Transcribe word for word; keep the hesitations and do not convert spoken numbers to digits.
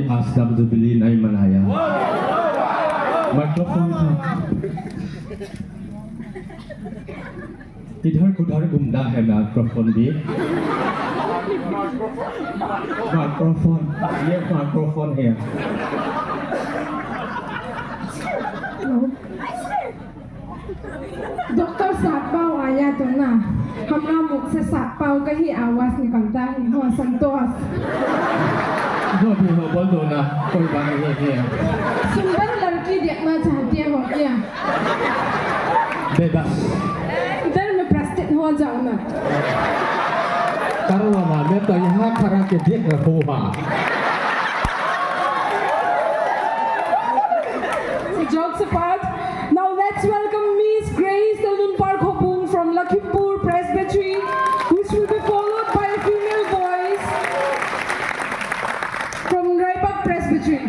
Astam Jubilee nei manaya. Microphone kha. Idhar kudhar ghumda hai microphone bhi. Microphone. Ye microphone hai. Doctor Satpau aya to na. Hamra mukh se Satpau ka hi awaaz nikalta hai. Ho santosh. Ho bhi ho bol do na. Koi baat nahi hai. Sundar ladki dekhna chahte ho kya? Bebas. Idhar main prostitute ho jao na. Karwa na, main to yahan khara ke dekh raha hu. Jokes apart, now let's welcome Miss Grace Talun Parkhopung from Lakhimpur Presbytery, which will be followed by a female voice from Raipak Presbytery.